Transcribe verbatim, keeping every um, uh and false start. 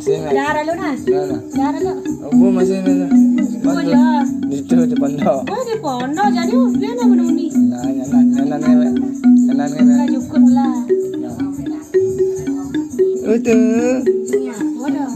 Sini. Darah lu nah. Mana? Darah lu. Apa masih mana? Gua aja. Di situ di pondok. Oh, di pondok jadi dia mau menuni. Nah, nyanan nyanan ngewe. Nyanan ngewe. Lah jukun lah. Itu. Iya, waduh.